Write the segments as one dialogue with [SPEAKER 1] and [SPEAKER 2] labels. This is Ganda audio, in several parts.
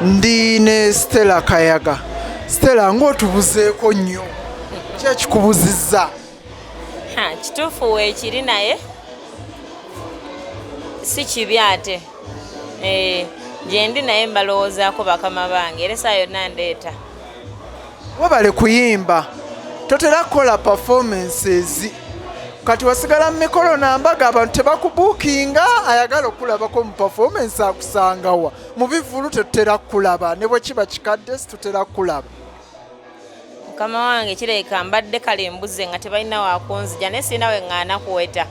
[SPEAKER 1] Ndi ne Stella Kayaga. Stella, ng'otubuzeeko nnyo, ki ekikubuzizza?
[SPEAKER 2] Ha, kituufu weekiri, naye si kibi ate. Gyendi naye mbalowoozaako bakama bange, era essaawa yonna ndeeta.
[SPEAKER 1] Webale kuyimba, totera kukola performances, kati wasigala mu mikolo nambaga, abantu tebakubuukinga. Ayagala okulabako mu performance akusangawa? Mu bivulu tetutera kukulaba, ne bwe kiba kikadde situtera kukulaba.
[SPEAKER 2] Mukama wange, kirabika mbadde kale mbuze nga tebalina wakunzija, naye sirina we ŋŋaana kuweta.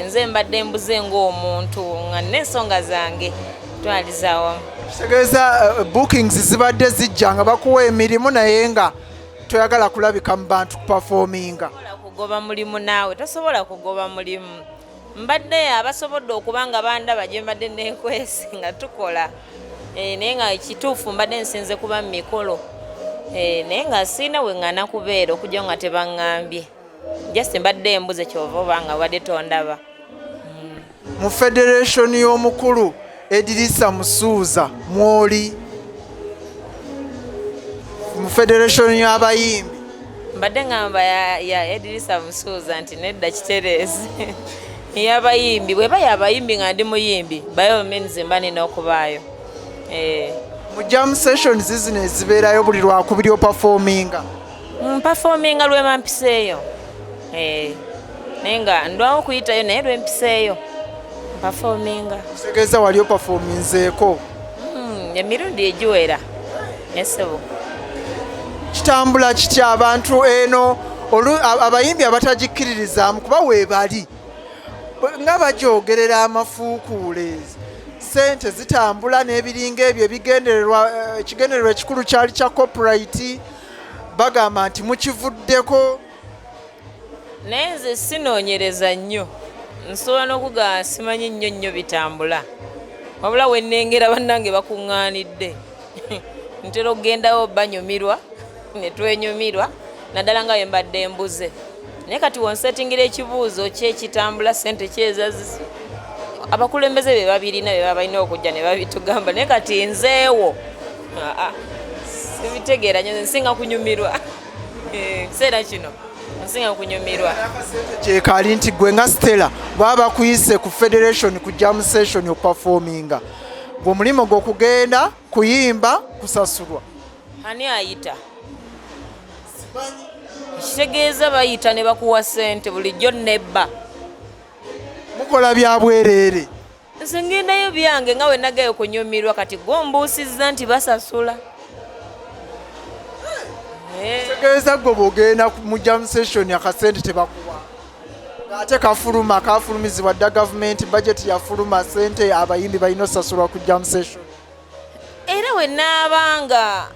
[SPEAKER 2] Nze mbadde mbuze ng'omuntu nga nina ensonga zange twaliza awamu.
[SPEAKER 1] Kitegeeza bookings zibadde zijja nga bakuwa emirimu, naye nga toyagala kulabika mu bantu kuperforminga.
[SPEAKER 2] Tosobola kugoba mulimu naawe, tosobola kugoba mulimu. Mbadde abasobodde okuba nga bandaba gye mbadde neekwese nga tukola. Naye nga ekituufu mbadde nsinze kuba mu mikolo. Naye nga siina we ŋŋaana kubeera okujja nga tebaŋŋambye. Just mbadde mbuze, kyova oba nga obadde tondaba.
[SPEAKER 1] Mu federation y'omukulu Edirisa Musuuza, mwoli mu federation y'abayimbi?
[SPEAKER 2] Mbadde ŋŋamba ya Edirisa Musuuza nti nedda, kitereeze ey'abayimbi. Bweba y'abayimbi nga ndi muyimbi, by all means mba nina okubaayo.
[SPEAKER 1] Mu jam sessions zino ezibeerayo buli Lwakubiri, operforminga?
[SPEAKER 2] Mpafominga lwema mpiseeyo. Naye nga ndwawo okuyitayo, naye lwempiseeyo mpafominga.
[SPEAKER 1] Kitegeeza wali operforminzeeko?
[SPEAKER 2] Emirundi egiwera nesebo.
[SPEAKER 1] Kitambula kitya abantu eno abayimbi abatagikkiririzaamu, kuba weebali nga bagyogerera amafuukuule, sente zitambula n'ebiringa ebyo ebigendererwa, ekigendererwa ekikulu kyali kya copyright, bagamba nti mukivuddeko?
[SPEAKER 2] Naye nze sinoonyereza nnyo, nsobola n'okugamba simanyi nnyo nnyo bitambula, wabula wennengera bannange bakuŋŋaanidde, ntera okugendawo banyumirwa ne twenyumirwa, naddala nga bwe mbadde mbuze. Naye kati wonsetingira ekibuuzo ki ekitambula, sente kyezazisi, abakulembeze be babirina, be baba balina okujja ne babitugamba. Naye kati nzeewo aa, sibitegeera nnyo, nsinga kunyumirwa. Ekiseera kino nsinga kunyumirwa.
[SPEAKER 1] Kyekali nti gwe nga Stella, baba bakuyise ku federation ku jam session okuperforminga, gwe omulimu gwe okugenda kuyimba, kusasulwa?
[SPEAKER 2] Ani ayita? Ekitegeeza bayita ne bakuwa ssente bulijjo nebba.
[SPEAKER 1] Mukola bya bwereere?
[SPEAKER 2] Nze ngendayo byange nga we nagayo kunyumirwa, kati gwe ombuusizza nti basasula.
[SPEAKER 1] Kitegeeza gwe bwogenda mu jam session akasente tebakuwa, ate kafuluma, kafulumizibwa dda gavumenti, budget yafuluma, sente abayimbi balina osasulwa ku jam session.
[SPEAKER 2] Era we naabanga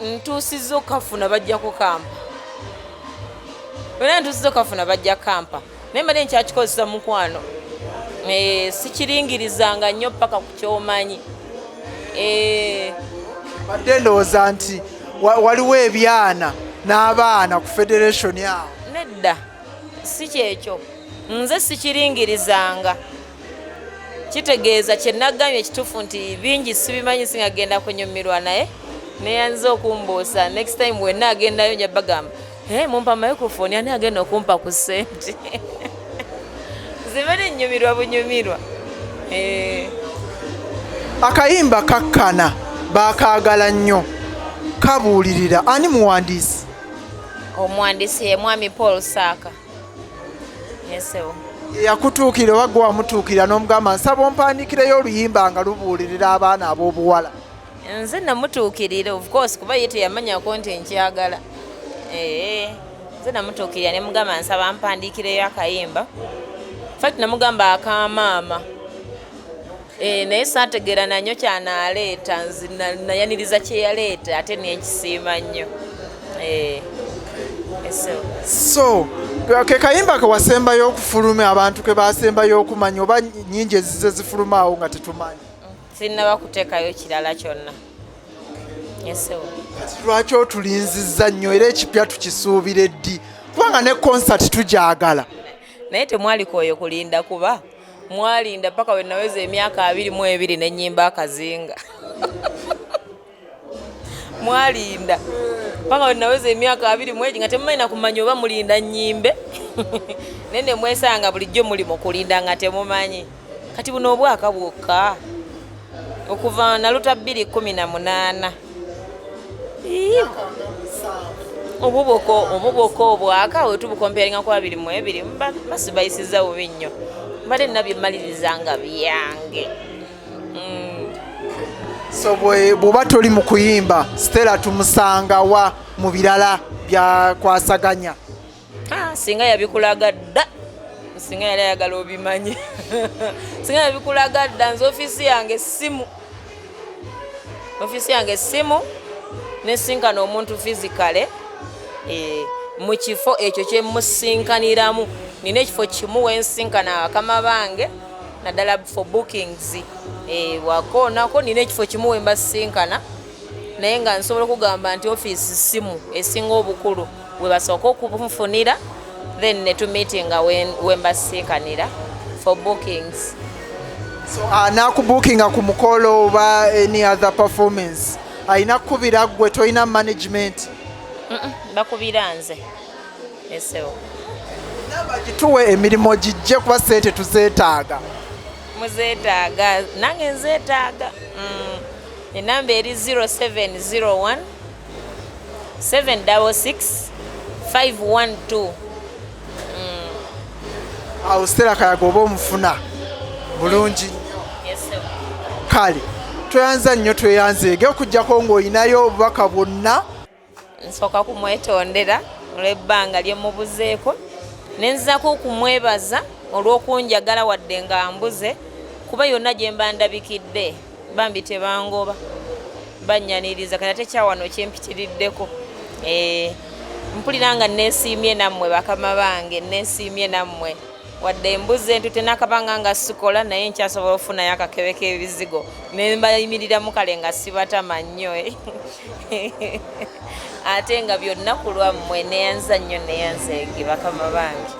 [SPEAKER 2] ntuusizza okukafuna bajja kukampa, era ntuusizza okukafuna bajja kampa, naye mbadde nkyakikozesa mukwano. Sikiringirizanga nnyo paka ku kyomanyi.
[SPEAKER 1] Badde ndowooza nti waliwo ebyana n'abaana ku federation awo.
[SPEAKER 2] Nedda, si kyekyo, nze sikiringirizanga. Kitegeeza kyenagambye ekituufu nti bingi sibimanyi, singagenda kunyumirwa, naye neyanze okumbuusa. Next time wenna agendayo nja bagamba, "Hey, mumpa microphone, ani agenda okumpa ku ssente?" Zibere nnyumirwa bunyumirwa.
[SPEAKER 1] Akayimba kakkana baakaagala nnyo, kabuulirira. Ani muwandiisi?
[SPEAKER 2] Omuwandiisi ye mwami Paul Saaka, yesewo.
[SPEAKER 1] Yakutuukira oba gwe wamutuukira n'omugamba, "Nsaba ompandiikireyo oluyimba nga lubuulirira abaana ab'obuwala"?
[SPEAKER 2] Nze namutuukirira, of course, kuba ye teyamanyako nti nkyagala. Nze namutuukirira ne mugamba, "Nsaba mpandiikireyo akayimba." Fact namugamba akamaama. Naye saategeera nanyo kyanaaleeta, nze nayaniriza kye yaleeta ate nenkisiima nnyo.
[SPEAKER 1] So ke kayimba ke wasembayo okufuluma, abantu ke basembayo okumanya, oba nyingi ezize zifuluma awo nga tetumanyi?
[SPEAKER 2] Sinnaba kuteekayo kirala kyonna, yesewo.
[SPEAKER 1] Kati lwaki otulinzizza nnyo, era ekipya tukisuubira eddi? Kubanga ne concert tugyagala.
[SPEAKER 2] Naye temwaliko oyo kulinda, kuba Mwalinda paka we naweza emyaka 22 nenyimba akazinga. Mwalinda paka we naweza emyaka 21 nga temumanyi na kumanya oba mulinda nnyimbe, naye ne mwesanga bulijjo muli mu kulinda nga temumanyi. Kati buno obwaka bwokka okuva naluta 2018. Ii, obuboko obwaka wetubucomparinga ku 22, basibayisiza bubi nnyo. Mbadde nabye mmaliriza nga byange.
[SPEAKER 1] So bw'oba toli mu kuyimba, Stella tumusanga wa mu birala byakwasaganya?
[SPEAKER 2] Ah, singa yabikulaga dda, singa yali ayagala obimanye, singa yabikulaga dda. Nze ofiisi yange simu, ofiisi yange simu, nesinkana omuntu physically mu kifo ekyo kyemusinkaniramu. Nina ekifo kimu wensinkana abakama bange, naddala for bookings. Wakoonako nina ekifo kimu wembasinkana, naye nga nsobola okugamba nti ofiisi simu esinga obukulu we basooka okunfunira, then netumeetinga wembasinkanira for bookings.
[SPEAKER 1] So anakubookinga ku mukolo oba any other performance alina kukubira ggwe, tolina management?
[SPEAKER 2] Bakubira nze, esewo.
[SPEAKER 1] Namba gituwe, emirimu gijje, kuba sente tuzeetaaga.
[SPEAKER 2] Muzeetaaga, nange nzeetaaga. Enamba eri 0701 766 512.
[SPEAKER 1] Awo Stella Kayaga oba omufuna bulungi nnyo.
[SPEAKER 2] Yesewo.
[SPEAKER 1] Kale tweyanza nnyo, tweyanzeege, okugjako ng'olinayo obubaka bwonna.
[SPEAKER 2] Nsooka kumwetondera olw'ebbanga lyemubuzeeko, nenzako okumwebaza olw'okunjagala wadde nga mbuze, kuba yonna gye mba ndabikidde bambi tebangoba, bannyaniriza. Kati ate kyawano kyempitiriddeko. Mpulira nga neesiimye nammwe bakama bange, neesiimye nammwe. Wadde embuzi entute nakabanga nga sikola, naye nkyasobola okufunayo akakebe k'ebizigo nembayimiriramu. Kale nga sibatama nnyo, eh. Ate nga byonna ku lwammwe. Neyanza nnyo, neyanzeege bakama bange.